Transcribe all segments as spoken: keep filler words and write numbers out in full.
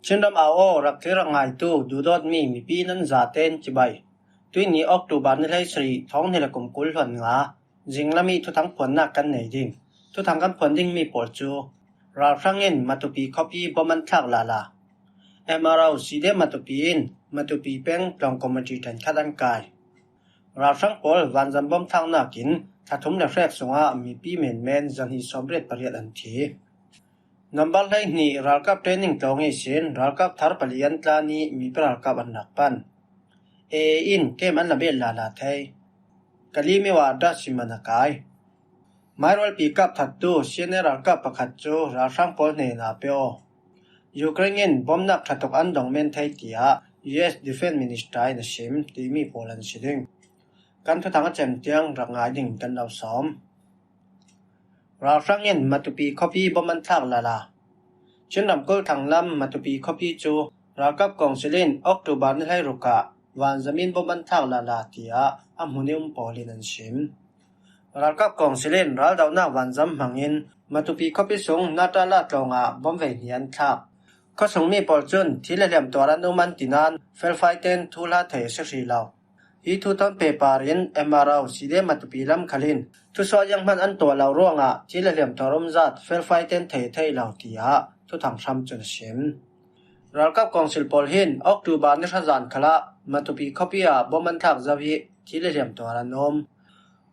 Chinram au aw, rak thlir rak ngaitu, duhdawtmi mipi nan zaten cibai. Tuini October ni hleisarih, thawng hnih le kum kul hluan nga, zinglam i thuthang phuannak kan nei ding. Thuthang kan phuan dingmi pawl cu ralhrang in Matupi khuapi bom an thlak lala. M R O C D M Matupi in Matupi peng tlawng committee ṭhenkhat an kai. Ralhrang pawl vanzam bom thlaknak in thla thum le hrek sungah mipi menmen zahnih sawmriat pariat an thi. Nambar hleihnih ralkap training tlawng ihsin ralkap thar pali an tlan i mipi ralkap an rak pan. A A in kem an la bet lala thei. Kali miwa da siman a kai. Mairualpi kap thattu C N A ralkap pakhat cu ralhrang pawl hnenah pe aw. Ukraine in bomnak ṭha tuk an dong men thei, tiah U S Defense Minister in a sim timi pawl an si ding. Kan thuthang a cem tiang rak ngai ding kan lo sawm. Ralhrang in Matupi khuapi bom an thlak lala. Chin ramkulh thanglam Matupi khuapi cu ralkap kawngsil in October ni hleiruk ah vanzam in bom an thlak lala, tiah a hmun i um pawl in an sim. Ralkap kawngsil in raldohnak vanzam hmangin Matupi khuapi sung Natala tlawngah bom vei hnih an thlak. Khuasungmi pawl cun thil le hliam tuar an um an ti nain felfai ten thuhla thei a si hrih lo. Hi thu thawn pehpar in M R O C D M Matupi lam khal in thusuah zianghman an tuah lo ruangah thil le hliam tuar um zat felfai ten thei a theih lo, tiah thuthang hram cun a sim. Ralkap kawngsil pawl hin October ni hra zan khalah Matupi khuapi ah bom an thlak zo i thil le hliam tuar an um.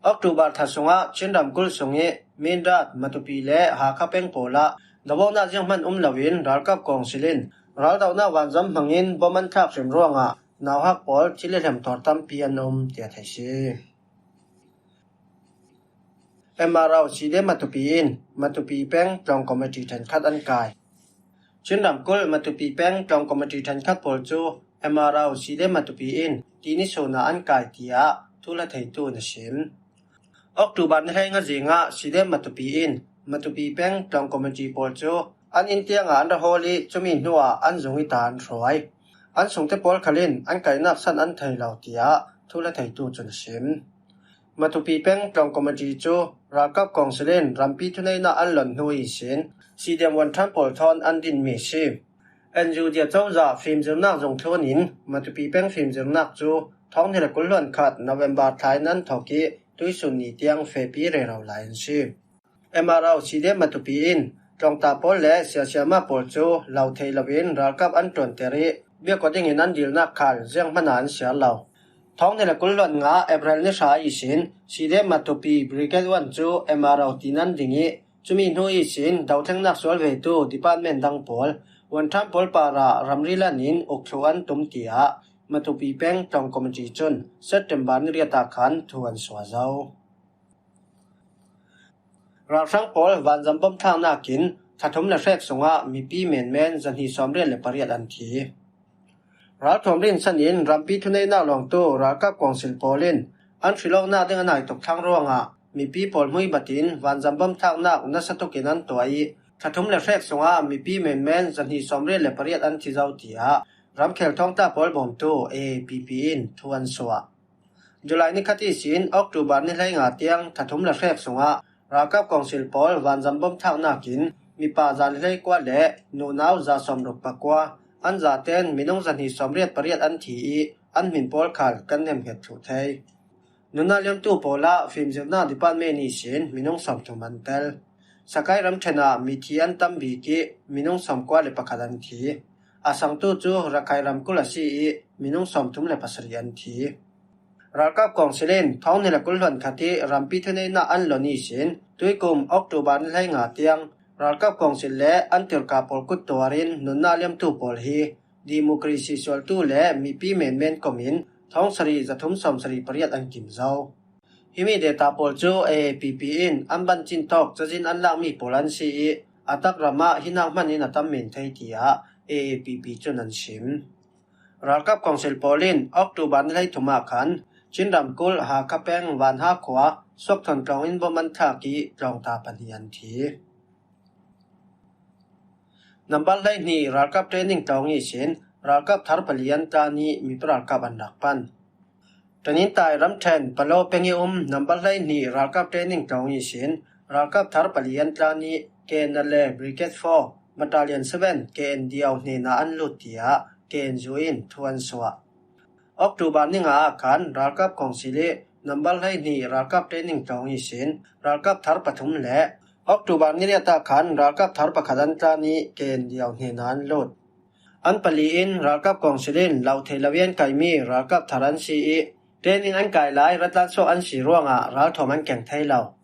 October thla sungah Chin ramkulh sung i Mindat, Matupi le Hakha peng pawl ah dohnak zianghman um loin ralkap kawngsil in raldohnak vanzam hmangin bom an thlak hrim ruangah nauhak pawl thil le hliam tuar tampi an um, tiah theih si. M R O C D M Matupi in Matupi peng tlawng committee ṭhenkhat an kai. Chin ramkulh Matupi peng tlawng committee ṭhenkhat pawl cu M R O C D M Matupi in tini sunah an kai, tiah thuhla theitu in a sim. October ni hleinga zingah C D M Matupi in Matupi peng tlawng committee pawl cu an inn tiangah an ra hawl i cumi hnuah an zung i ta an hruai. An sungte pawl khal in an kaihnak san an thei lo, tiah thuhla theitu cun a sim. Matupi peng tlawng committee cu ralkap kawngsil in rampi thuneihnak an lonh hnu ihsin C D M Wanṭhan pawl thawn an dinmi a si. N U G cozah fimzirnak zung thlun in Matupi peng fimzirnak cu thawng hnih le kul hluan khat November thla in an thawk i tuisun ni tiang fehpi rero lai an si. M R O C D M Matupi in tlawngta pawl le siasiama pawl cu lo thei loin ralkap an ṭuanter i biakua dingin an dilnak khal zianghman ah an siar lo. Thawng hnih le kul hluan nga April ni hra ihsin C D M Matupi Brigade One cu M R O tiin an ding i cumi hnu ihsin dothlengnak sual vetu department dang pawl Wanṭhan pawl parah ramri lan in uk thluh an tum, tiah Matupi peng tlawng committee cun September ni riat ah khan thu an suah zo. Ralhrang pawl vanzam bom thlaknak in thla thum le hrek sungah mipi menmen zahnih sawmriat le pariat an thi. Ralthuam rinsan in rampi thuneihnak luangtu ralkap kawngsil pawl in an hrilawknak ding a nai tuk thlang ruangah mipi pawl hmui batin vanzam bom thlaknak nasa tukin an tuah i thla thum le hrek sungah mipi menmen zahnih sawmriat le pariat an thi zo, tiah ramkhel thawngta pawl bawmtu A A P P in thu an suah. July ni khat ihsin October ni hleinga tiang thla thum le hrek sungah ralkap kawngsil pawl vanzam bom thlaknak in mipa za le hleikua le nunau za sawmruk pakua an zaten minung zahnih sawmriat pariat an thi i an hmin pawl khal kan nemhnget thluh thei. Nunnak liamtu pawl ah fimzirnak department ihsin minung sawmthum an tel. Sakai ramṭhen ah mithi an tam bik i minung sawmkua le pakhat an thi. A sangtu cu Rakhine ramkulh a si i minung sawmthum le pasarih an thi. Ralkap kawngsil in thawng hnih le kul hluan khat i rampi thuneihnak an lonh ihsin tuikum October ni hleinga tiang ralkap kawngsil le an tirka pawl kut tuar in nunnak liamtu pawl hi democracy sualtu le mipi menmen kom in thawng sarih zathum sawmsarih pariat an kim zo. Himi data pawl cu A A P P in an bancin tawk cazin an lakmi pawl an si i a tak ram ah hi nak hman in a tam men thei, tiah A A P P cun an sim. Ralkap kawngsil pawl in October ni hleithum ah khan Chin ramkulh Hakha peng Vanha khua Suakthawn tlawng in bom an thlak i tlawngta pahnih an thi. Nambar hleihnih ralkap training tlawng ihsin ralkap thar pali an tlan i mipi ralkap an rak pan. Tanintai ramṭhen Palo peng i um nambar hleihnih ralkap training tlawng ihsin ralkap thar pali an tlan i K N L A Brigade four Battalion seven K N D O hnenah an lut, tiah K N U in thu an suah. October ni nga ah khan ralkap kawngsil ih number hleihnih ralkap training tawng ihsin ralkap thar pathum le October ni riat ah khan ralkap thar pakhat an tlan ih K N D O hnenah an lut. An pali in ralkap kawngsil in lo thei lo ih an kaimi ralkap thar an si ih training an kai lai ratlan suak an si ruangah ralthuam an keng thei lo.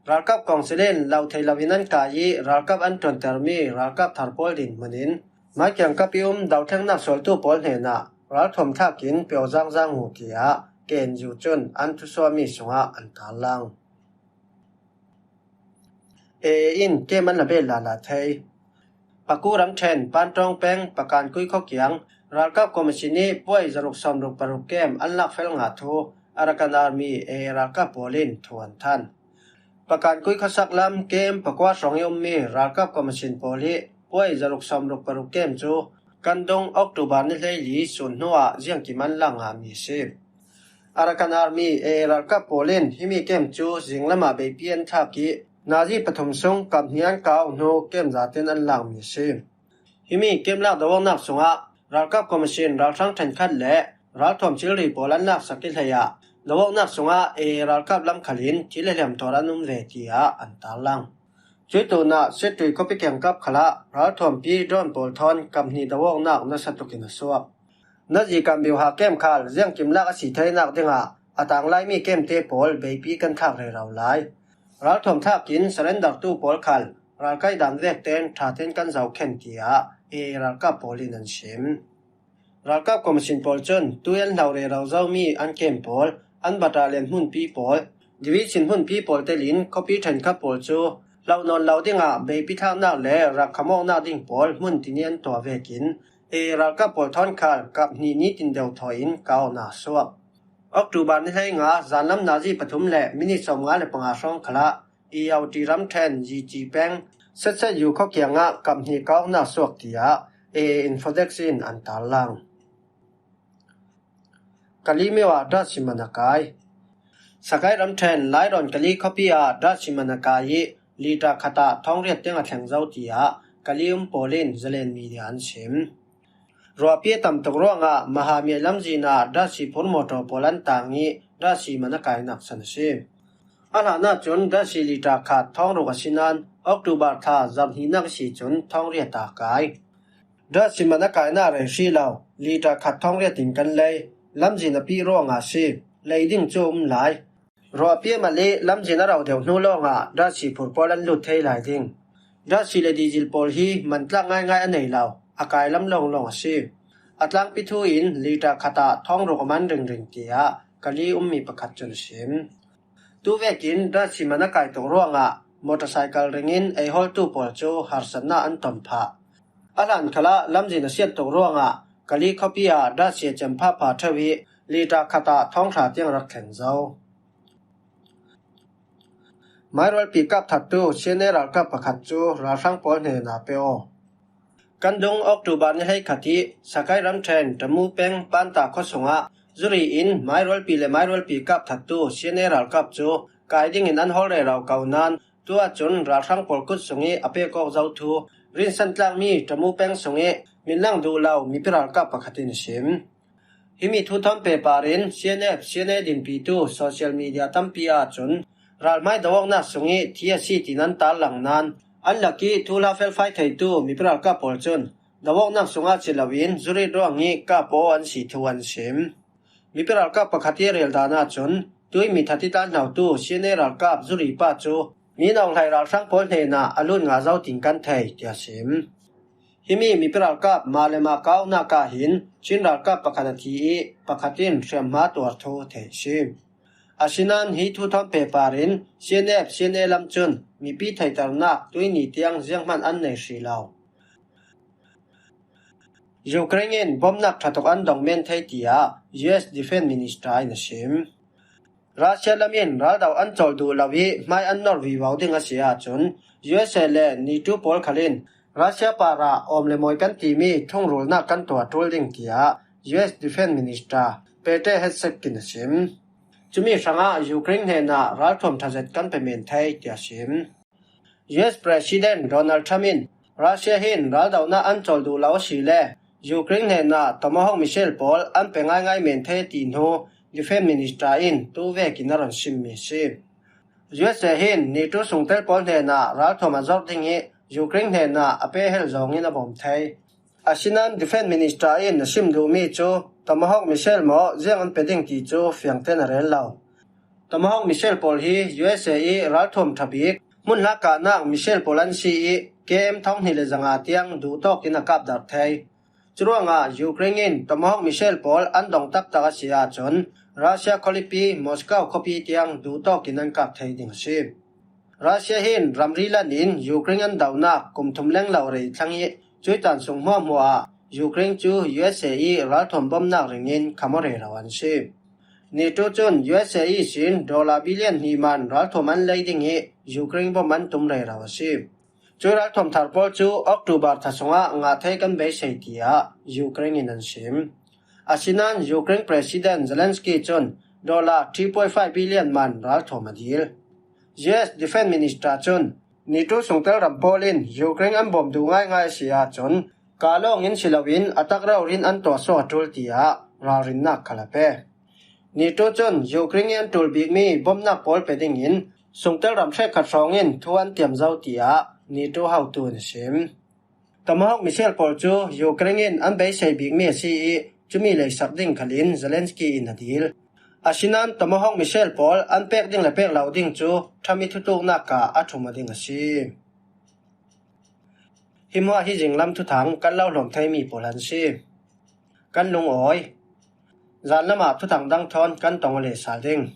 Ralkap kawngsil in lo thei lo in an kai ih ralkap an ṭuantermi ralkap thar pawl dinhmun in mai kiangkap ih um dothlengnak sualtu pawl hnenah ralthuam thlakin peuh zangzang uh, tiah K N U cun an thusuahmi sungah an tarlang. A A in kem an la bet lala thei. Paku ramṭhen Pantawng peng Pakankui khuakiang ralkap commission ih puai zaruk sawmruk paruk kem an lakfel ngah thu Arakan Army A A ralkap pawl in thu an than. Pakankui khuasak lam kem pakua hrawng ih ummi ralkap commission pawl ih puai zaruk sawmruk paruk kem cu kan dung October ni hleili sun hnuah ziangkim an lak ngahmi a si. Arakan Army A A ralkap pawl in himi kem cu zinglamah beipi an thlak ih nazi pathum sung kap hnih an kau hnu kem zaten an lakmi a si. Himi kem lak do-awknak sungah ralkap commission ralhrang ṭhenkhat le ralthuam thilri pawl an laksak ih hleiah do-awknak sungah A A ralkap lam khalin thil hliam tawr an um ve, tiah an tarlang. Cuih tunah Sittui khuapi kiangkap khalah ralthuampi drone pawl thawn kap hnih do-awknak nasa tukin a suak. Nazi kan biuha kem khal ziangkim lak a si theinak dingah a tanglaimi kemte pawl beipi kan thlak rero lai. Ralthuam thlakin surrendertu pawl khal ralkai dan vekten ṭhaten kan zohkhen, tiah A A ralkap pawl in an sim. Ralkap commission pawl cun tui an hlo rero zomi an kem pawl, an battalion hmunpi pawl, division hmunpi pawl telin khuapi ṭhenkhat pawl cu hlo nawn lo dingah beipi thlaknak le rak khamawknak ding pawl hmun tini an tuah vekin A A ralkap pawl thawn khal kap hnih nitin deuh thawi in kau awknak a suak. October ni hleinga zanlam nazi pathum le minit sawmnga le panga hrawng khalah Irrawaddy ramṭhen Yici peng Setset Yu khuakiangah kap hnih kau awknak suak, tiah A A Infodex in an tarlang. Kali myo ah drug siman a kai. Sakai ramṭhen Lairawn Kali khuapi ah drug siman a kai ih liter khat ah thawng riat tiang a thleng zo, tiah Kali um pawl in Zalen Media an sim. Ruahpi a tam tuk ruangah Mahamyai lamzin ah drug siphur mawṭaw pawl an tang ih drug siman a kainak san a si. A hlan ahcun drug si liter khat thawng ruk a si nain October thla zarh hnihnak ihsi cun thawng riat a kai. Drug siman a kainak rei hrih lo, liter khat thawng riat in kan lei, lamzin a pih ruangah a si, lei ding cu a um lai. Ruahpi a mal ih lamzin a ro deuh hnu lawngah drug siphur pawl an lut thei lai ding. Drug si le diesel pawl hi man tlak ngaingai a nei lo, a kai lam lawnglawng a si. A tlangpi thu in liter khat ah thawng ruk a man ringring, tiah Kali ummi pakhat cun a sim. Tuvekin drug siman a kai tuk ruangah motorcycle ringin eihawltu pawl cu harsatnak an ton phah. A hlan khalah lamzin a siat tuk ruangah Kali khuapi ah drug si a cem phapha ṭheu ih liter khat ah thawng hra tiang rak thleng zo. Mairualpi kap thattu C N A ralkap pakhat cu ralhrang pawl hnenah pe aw. Kan dung October ni hleikhat ih Sakai ramṭhen Tamu peng Panta khuasungah zuri in mairualpi le mairualpi kap thattu C N A ralkap cu kai dingin an hawl rero ko nain tu ahcun ralhrang pawl kut sungih a pek awk zo thu rinsan tlakmi Tamu peng sungih minlang duh lo mipi ralkap pakhat in a sim. Himi thu thawn pehpar in C N F, C N A dinpitu social media tampi ahcun ralhmai do-awknak sungih thi a si tiin an tarlang nain an lakih thuhla felfai theitu mipi ralkap pawl cun do-awknak sungah si loin zurit ruangih kap aw an si thu an sim. Mipi ralkap pakhat ih a rel dan ahcun tuimi that ih tlanhlotu C N A ralkap zuri pa cu Min Aung Hlaing ralhrang pawl hnenah a lut ngah zo tiin kan thei, tiah a sim. Himi mipi ralkap mah le mah kau awknak ah hin Chin ralkap pakhat a thi ih pakhat in hriamhma tuar thu theih a si. Asinain hi thu thawn pehpar in C N F, C N A lam cun mipi theihternak tuihni tiang zianghman an nei hrih lo. Ukraine in bomnak ṭha tuk an dong men thei, tiah U S Defense Minister in a sim. Russia lam in raldo an cawl duh lo ih hmai an nor vivo ding a si ahcun U S A le NATO pawl khal in Russia parah awm le mawi kan timi thungrulnak kan tuah ṭul ding, tiah U S Defense Minister Pete Hegseth in a sim. Cumi hrangah Ukraine hnenah ralthuam ṭha zet kan pe men thei, tiah a sim. U S President Donald Trump in Russia hin raldona an cawl duh lo a si le Ukraine hnenah Tomahawk missile pawl an pe ngaingai men thei ti hnu Defense Minister in tu vekin a rawn sim mi a si. U S A hin NATO sungtel pawl hnenah ralthuam a zawr ding hi Ukraine hnenah a pe hel zawngin a bawm thei. Asinan Defense Minister in a sim duh mi chu Tomahawk missile maw ziang an pe ding ti chu fiangten a rel lo. Tomahawk missile pawl hi U S A i ralthuam tha bik hmun hlak kahnak missile pawl an si i K M thawng hnih le zanga tiang duhtawkin a kap darh thei. Churuangah Ukraine in Tomahawk missile pawl an dawng taktak a si ahcun Russia khualipi Moscow khuapi tiang duhtawkin an kap thei ding a si. Russia hin ramri lanin Ukraine an dohnak kum thum leng lo rei thlang i cui tan sung hmuahhmuah ah Ukraine cu U S A i ralthuam bawmnak ringin kham aw rero an si. NATO cun U S A ihsin dollar billion hnih man ralthuam an lei ding i Ukraine bawm an tum rero a si. Cui ralthuam thar pawl cu October tha sungah ngah thei kan beisei tiah Ukraine in an sim. Asinan Ukraine President Zelensky cun dollar three point five billion man ralthuam a dil. U S Defense Minister cun NATO sungtel ram pawl in Ukraine an bawm duh ngaingai a si ahcun, ka lawngin si loin a tak reurin an tuahsuak a ṭul tiah ralrinnak khal a pe. NATO cun Ukraine i an ṭul bikmi bawmnak pawl pe dingin sungtel ram hrekkhat hrawngin thu an tiam zo tiah NATO hotu in a sim. Tomahawk missile pawl cu Ukraine in an beisei bikmi a si i cumi leisak ding khalin Zelensky in a dil. Asinan Tomahawk missile pawl an pek ding le pek lo ding cu Trump i thutluknak ah a ṭhum a ding a si. Hi hmuah hi zinglam thuthang kan lo hlawm theimi pawl an si. Kan lungawi. Zan lamah thuthang dang thawn kan tong aw leh sal ding.